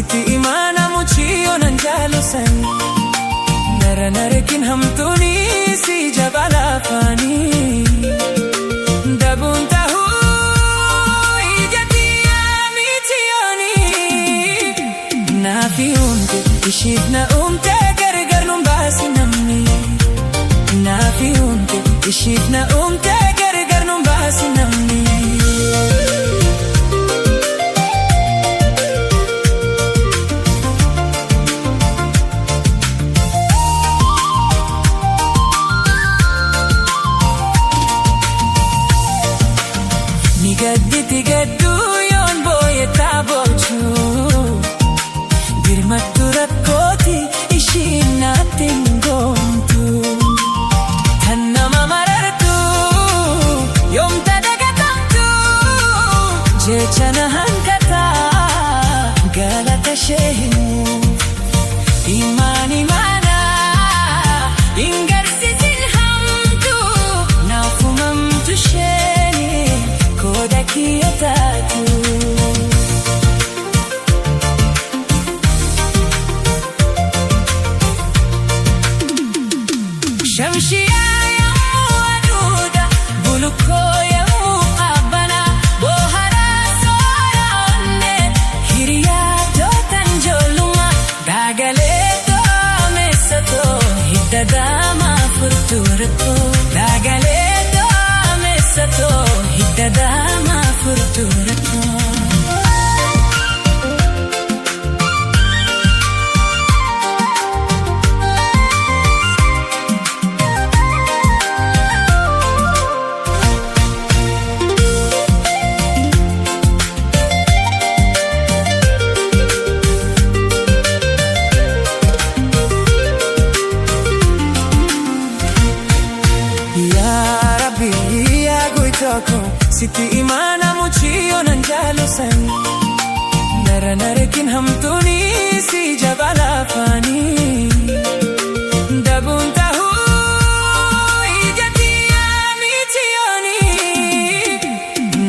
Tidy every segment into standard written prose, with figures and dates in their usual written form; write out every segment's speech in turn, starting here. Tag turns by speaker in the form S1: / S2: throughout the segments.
S1: Sitti imaana muchiyyoo nan jaalusanii. Nara narkin hamtuuni si jaba laafaanii. Dabuun tahuu ija tiyyaa mitiyoonii. Naafi uumte ishiif na uumte gargar nun baasi namni. Naafi uumte ishiif na uumte gargar nun baasi namni. Ni gadditi gadduu yoon booyyetaa boocuu. Birmattu rakkooti ishiin naatti hin goomtu. Tan nama marartu yoomta dagatamtu. Jecha na hanqataa galata ishee himu. Imaan imaana hin garsiisin hamtu. Naaf uumamtu isheen qooda kiyya taatu. Shamshiyaa yommuu aduudha bulukkoo yommuu qabbanaa booharaa soora onnee hiriyaa tootan ijoollummaa daagalee toomeessatoo hidda daamaa furtuuratoo daagalee toomeessatoo hidda daamaa furtuuratoo. Yaa Rabbi yaa goytaa koo sitti imaana muchiyyoo nan jaalusanii. Nara narkin hamtuuni si jaba laafaanii. Dabuun tahuu ija tiyyaa mitiyoonii.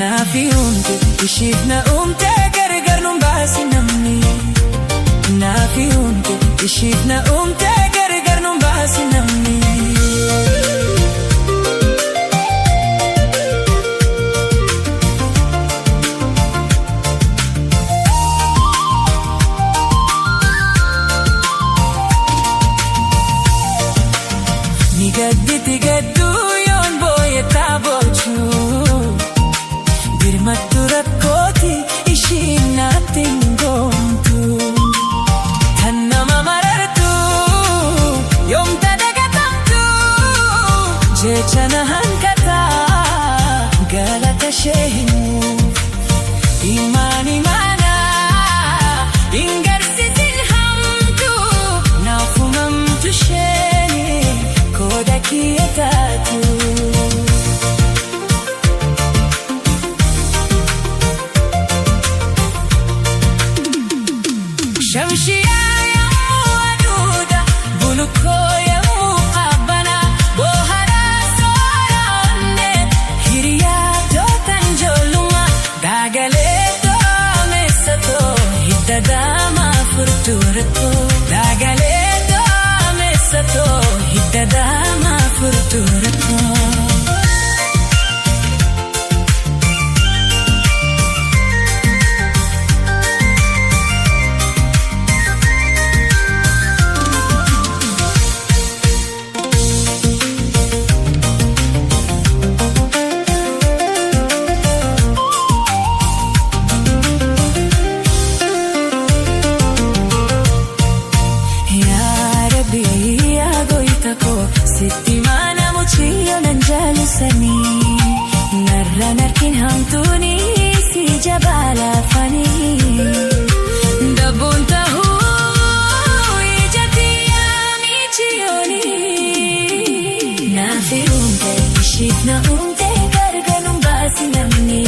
S1: Naafi uumte ishiif na uumte gargar nun baasi namni. Naafi uumte ishiif na uumte gargar nun baasi namni. Ni gadditi gadduu yoon booyyetaa boocuu. Birmattu rakkooti ishiin naatti hin goomtu. Tan nama marartu yoomta dagatamtu. Jecha na hanqataa galata ishee himu. Imaan imaana hin garsiisin hamtu. Naaf uumamtu isheen qooda kiyya taatu. Shamshiyaa yommuu aduudha bulukkoo yommuu qabbanaa booharaa soora onnee hiriyaa tootan ijoollummaa daagalee toomeessatoo hidda daamaa furtuuratoo daagalee toomeessatoo hidda daamaa furtuuratoo. Yaa Rabbi yaa goyta koo sitti imaana muchiyyoo nan jaalusanii. Narra narkin hamtuuni si jaba laafanii. Dabuun tahuu ija tiyyaa michiyoonii. Naafi uumte ishiif na uumte gargar nun baasi namni.